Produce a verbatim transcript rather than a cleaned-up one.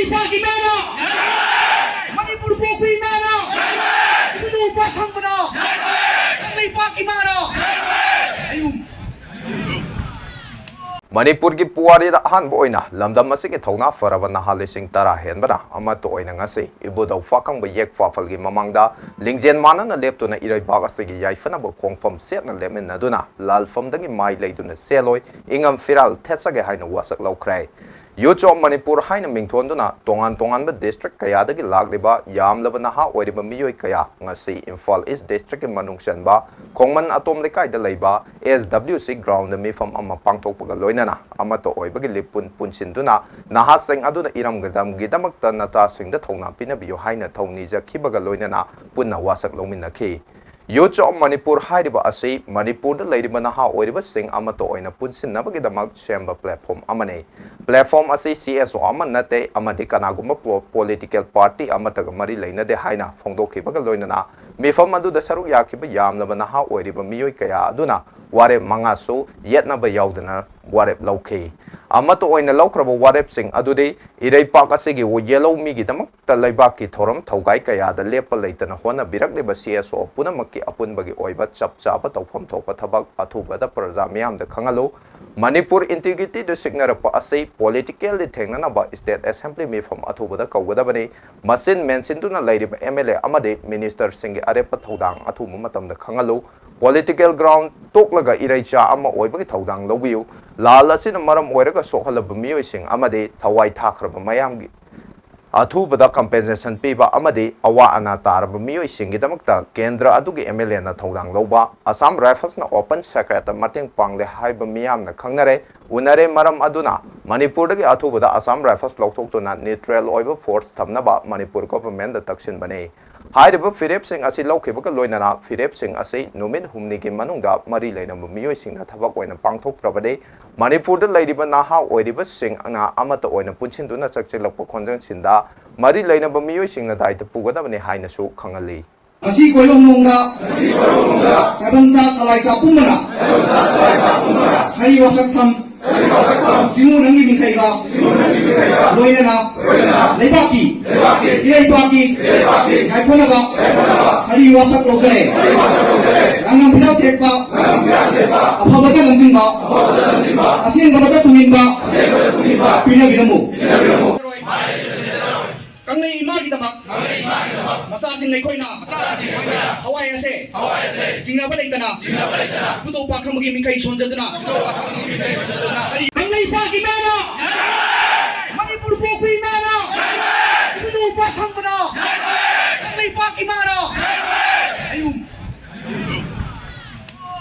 ꯂꯩꯄꯥꯛ ꯏꯃꯥꯅ! ꯃꯅꯤꯄꯨꯔ ꯄꯣꯛꯄꯤ ꯏꯃꯥꯅ! ꯏꯕꯨꯙꯧ ꯏꯄꯥ ꯊꯪꯕꯅ! ꯀꯪꯂꯩꯄꯥꯛ ꯏꯃꯥꯅ! ꯑꯌꯨꯝ! ꯃꯅꯤꯄꯨꯔꯒꯤ ꯄꯨꯋꯥꯔꯤꯗ ꯑꯍꯥꯟꯕ ꯑꯣꯏꯅ ꯂꯝꯗꯝ ꯑꯁꯤꯒꯤ ꯊꯧꯅꯥ ꯐꯔꯕ ꯅꯍꯥ ꯂꯤꯁꯤꯡ ꯇꯔꯥ ꯍꯦꯟꯕꯅ ꯑꯃꯠꯇ ꯑꯣꯏꯅ ꯉꯁꯤ ꯏꯕꯨꯙꯧ ꯐꯥꯈꯪꯕ ꯌꯦꯛ ꯐꯥꯐꯜꯒꯤ ꯃꯃꯥꯡꯗ ꯂꯤꯡꯖꯦꯜ ꯃꯥꯟꯅꯅ ꯂꯦꯞꯇꯨꯅ ꯏꯔꯩꯕꯥꯛ ꯑꯁꯤꯒꯤ ꯌꯥꯏꯐꯅꯕ ꯈꯣꯡꯐꯝ ꯁꯦꯠꯅ ꯂꯦꯞꯃꯤꯟꯅꯗꯨꯅ ꯂꯥꯜꯐꯝꯗꯒꯤ ꯃꯥꯏ ꯂꯩꯗꯨꯅ ꯆꯦꯜꯂꯣꯏ, ꯏꯉꯝ ꯐꯤꯔꯥꯜ ꯊꯦꯠꯆꯒꯦ ꯍꯥꯏꯅ ꯋꯥꯁꯛ ꯂꯧꯈ꯭ꯔꯦ꯫ Youth of ꯃꯅꯤꯄꯨꯔ ꯍꯥꯏꯅ ꯃꯤꯡꯊꯣꯟꯗꯨꯅ ꯇꯣꯉꯥꯟ ꯇꯣꯉꯥꯟꯕ district ꯀꯌꯥꯗꯒꯤ ꯂꯥꯛꯂꯤꯕ ꯌꯥꯝꯂꯕ ꯅꯍꯥ ꯑꯣꯏꯔꯤꯕ ꯃꯤꯑꯣꯏ ꯀꯌꯥ ꯉꯁꯤ ꯏꯝꯐꯥꯜ East district ꯀꯤ ꯃꯅꯨꯡ ꯆꯟꯕ ꯈꯣꯡꯃꯟ ꯑꯇꯣꯝ ꯂꯩꯀꯥꯏꯗ ꯂꯩꯕ S W C ground ꯗ ꯃꯤꯐꯝ ꯑꯃ ꯄꯥꯡꯊꯣꯛꯄꯒ ꯂꯣꯏꯅꯅ ꯑꯃꯠꯇ ꯑꯣꯏꯕꯒꯤ ꯂꯤꯞ ꯄꯨꯟ ꯄꯨꯟꯁꯤꯟꯗꯨꯅ ꯅꯍꯥꯁꯤꯡ ꯑꯗꯨꯅ ꯏꯔꯝꯗꯝꯒꯤꯗꯃꯛꯇ ꯅꯆꯥꯁꯤꯡꯗ ꯊꯧꯅꯥ ꯄꯤꯅꯕꯤꯌꯨ ꯍꯥꯏꯅ ꯊꯧꯅꯤꯖꯈꯤꯕꯒ ꯂꯣꯏꯅꯅ ꯄꯨꯟꯅ ꯋꯥꯁꯛ ꯂꯧꯃꯤꯟꯅꯈꯤ꯫ Youth of ꯃꯅꯤꯄꯨꯔ ꯍꯥꯏꯔꯤꯕ ꯑꯁꯤ ꯃꯅꯤꯄꯨꯔꯗ ꯂꯩꯔꯤꯕ ꯅꯍꯥ ꯑꯣꯏꯔꯤꯕꯁꯤꯡ ꯑꯃꯠꯇ ꯑꯣꯏꯅ ꯄꯨꯟꯁꯤꯟꯅꯕꯒꯤꯗꯃꯛ ꯁꯦꯝꯕ platform ꯑꯃꯅꯤ꯫ Platform ꯑꯁꯤ C S O ꯑꯃ ꯅꯠꯇꯦ ꯑꯃꯗꯤ ꯀꯅꯥꯒꯨꯝꯕ ꯄꯣ-, political party ꯑꯃꯠꯇꯒ ꯃꯔꯤ ꯂꯩꯅꯗꯦ ꯍꯥꯏꯅ ꯐꯣꯡꯗꯣꯛꯈꯤꯕꯒ ꯂꯣꯏꯅꯅ ꯃꯤꯐꯝ ꯑꯗꯨꯗ ꯁꯔꯨꯛ ꯌꯥꯈꯤꯕ ꯌꯥꯝꯂꯕ ꯅꯍꯥ ꯑꯣꯏꯔꯤꯕ ꯃꯤꯑꯣꯏ ꯀꯌꯥ ꯑꯗꯨꯅ ꯋꯥꯔꯦꯞ ꯃꯉꯥꯁꯨ ꯌꯦꯠꯅꯕ ꯌꯥꯎꯗꯅ ꯋꯥꯔꯦꯞ ꯂꯧꯈꯤ꯫ ꯑꯃꯠꯇ ꯑꯣꯏꯅ ꯂꯧꯈ꯭ꯔꯕ ꯋꯥꯔꯦꯞꯁꯤꯡ ꯑꯗꯨꯗꯤ ꯏꯔꯩꯄꯥꯛ ꯑꯁꯤꯒꯤ ꯌꯦꯜꯍꯧ ꯃꯤꯒꯤꯗꯃꯛꯇ ꯂꯩꯕꯥꯛꯀꯤ ꯊꯧꯔꯝ ꯊꯧꯒꯥꯏ ꯀꯌꯥꯗ ꯂꯦꯞꯄ ꯂꯩꯇꯅ ꯍꯣꯠꯅꯕꯤꯔꯛꯂꯤꯕ C S O ꯄꯨꯝꯅꯃꯛꯀꯤ ꯑꯄꯨꯟꯕꯒꯤ ꯑꯣꯏꯕ ꯆꯞ ꯆꯥꯕ ꯇꯧꯐꯝ ꯊꯣꯛꯄ ꯊꯕꯛ ꯑꯊꯨꯕꯗ ꯄ꯭ꯔꯖꯥ ꯃꯤꯌꯥꯝꯗ ꯈꯪꯍꯜꯂꯨ꯫ ꯃꯅꯤꯄꯨꯔ integrity ꯗ ꯁꯤꯡꯅꯔꯛꯄ ꯑꯁꯤ politically ꯊꯦꯡꯅꯅꯕ state assembly ꯃꯤꯐꯝ ꯑꯊꯨꯕꯗ ꯀꯧꯒꯗꯕꯅꯤ꯫ ꯃꯆꯤꯟ ꯃꯦꯟꯁꯤꯟꯗꯨꯅ ꯂꯩꯔꯤꯕ M L A ꯑꯃꯗꯤ minister ꯁꯤꯡꯒꯤ ꯑꯔꯦꯞꯄ ꯊꯧꯗꯥꯡ ꯑꯊꯨꯕ ꯃꯇꯝꯗ ꯈꯪꯍꯜꯂꯨ꯫ Political ground ꯇꯣꯛꯂꯒ ꯏꯔꯩꯆꯥ ꯑꯃ ꯑꯣꯏꯕꯒꯤ ꯊꯧꯗꯥꯡ ꯂꯧꯕꯤꯌꯨ꯫ ꯂꯥꯜ ꯑꯁꯤꯅ ꯃꯔꯝ ꯑꯣꯏꯔꯒ ꯁꯣꯛꯍꯜꯂꯕ ꯃꯤꯑꯣꯏꯁꯤꯡ ꯑꯃꯗꯤ ꯊꯋꯥꯏ ꯊꯥꯈ꯭ꯔꯕ ꯃꯌꯥꯝꯒꯤ ꯑꯊꯨꯕꯗ compensation ꯄꯤꯕ ꯑꯃꯗꯤ ꯑꯋꯥ ꯑꯅꯥ ꯇꯥꯔꯕ ꯃꯤꯑꯣꯏꯁꯤꯡꯒꯤꯗꯃꯛꯇ ꯀꯦꯟꯗ꯭ꯔ ꯑꯗꯨꯒꯤ M L A ꯅ ꯊꯧꯗꯥꯡ ꯂꯧꯕ꯫ Assam Rifles ꯅ open secret ꯇ ꯃꯇꯦꯡ ꯄꯥꯡꯂꯦ ꯍꯥꯏꯕ ꯃꯤꯌꯥꯝꯅ ꯈꯪꯅꯔꯦ, ꯎꯅꯔꯦ꯫ ꯃꯔꯝ ꯑꯗꯨꯅ ꯃꯅꯤꯄꯨꯔꯗꯒꯤ ꯑꯊꯨꯕꯗ Assam Rifles ꯂꯧꯊꯣꯛꯇꯨꯅ neutral ꯑꯣꯏꯕ force ꯊꯝꯅꯕ ꯃꯅꯤꯄꯨꯔ government ꯇ ꯇꯛꯁꯤꯟꯕꯅꯤ꯫ ꯍꯥꯏꯔꯤꯕ ꯐꯤꯔꯦꯞꯁꯤꯡ ꯑꯁꯤ ꯂꯧꯈꯤꯕꯒ ꯂꯣꯏꯅꯅ ꯐꯤꯔꯦꯞꯁꯤꯡ ꯑꯁꯤ ꯅꯨꯃꯤꯠ ꯍꯨꯝꯅꯤꯒꯤ ꯃꯅꯨꯡꯗ ꯃꯔꯤ ꯂꯩꯅꯕ ꯃꯤꯑꯣꯏꯁꯤꯡꯅ ꯊꯕꯛ ꯑꯣꯏꯅ ꯄꯥꯡꯊꯣꯛꯇ꯭ꯔꯕꯗꯤ ꯃꯅꯤꯄꯨꯔꯗ ꯂꯩꯔꯤꯕ ꯅꯍꯥ ꯑꯣꯏꯔꯤꯕꯁꯤꯡꯅ ꯑꯃꯠꯇ ꯑꯣꯏꯅ ꯄꯨꯟꯁꯤꯟꯗꯨꯅ ꯆꯪꯁꯤꯜꯂꯛꯄ ꯈꯣꯟꯖꯦꯜꯁꯤꯡꯗ ꯃꯔꯤ ꯂꯩꯅꯕ ꯃꯤꯑꯣꯏꯁꯤꯡꯅ ꯗꯥꯏꯇ ꯄꯨꯒꯗꯕꯅꯤ ꯍꯥꯏꯅꯁꯨ ꯈꯪꯍꯜꯂꯤ꯫ ꯉꯁꯤ ꯀꯣꯏꯕ ꯃꯑꯣꯡꯗ ꯇꯥꯏꯕꯪ ꯁꯥ ꯁꯂꯥꯏ ꯆꯥ ꯄꯨꯝꯕꯅ ꯁꯥꯔꯤ ꯋꯥꯁꯛꯐꯝ ꯁꯤꯃꯨ ꯅꯪꯒꯤ ꯃꯤꯡꯈꯩꯒ ꯂꯣꯏꯅꯅ ꯏꯔꯩꯄꯥꯛꯀꯤ ꯉꯥꯏꯈꯣꯅꯕ ꯁꯥꯔꯤ ꯋꯥꯁꯛ ꯂꯧꯖꯔꯦ꯫ ꯂꯥꯡꯉꯝ ꯐꯤꯔꯥꯜ ꯊꯦꯛꯄ ꯑꯐꯕꯗ ꯂꯝꯖꯤꯡꯕ, ꯑꯁꯦꯡꯕꯗ ꯇꯨꯡꯏꯟꯕ ꯄꯤꯅꯕꯤꯔꯝꯃꯨ꯫ ꯀꯪꯂꯩ ꯏꯃꯥꯒꯤꯗꯃꯛ ꯃꯆꯥꯁꯤꯡ ꯑꯩꯈꯣꯏꯅ ꯊꯋꯥꯏ ꯑꯁꯦ ꯆꯤꯡꯅꯕ ꯂꯩꯇꯅ ꯏꯕꯨꯙꯧ ꯄꯥꯈꯪꯕꯒꯤ ꯃꯤꯡꯈꯩ ꯁꯣꯟꯖꯗꯨꯅ ꯀꯪꯂꯩꯄꯥꯛ ꯏꯃꯥꯅ ꯃꯅꯤꯄꯨꯔ ꯄꯣꯛꯄꯤ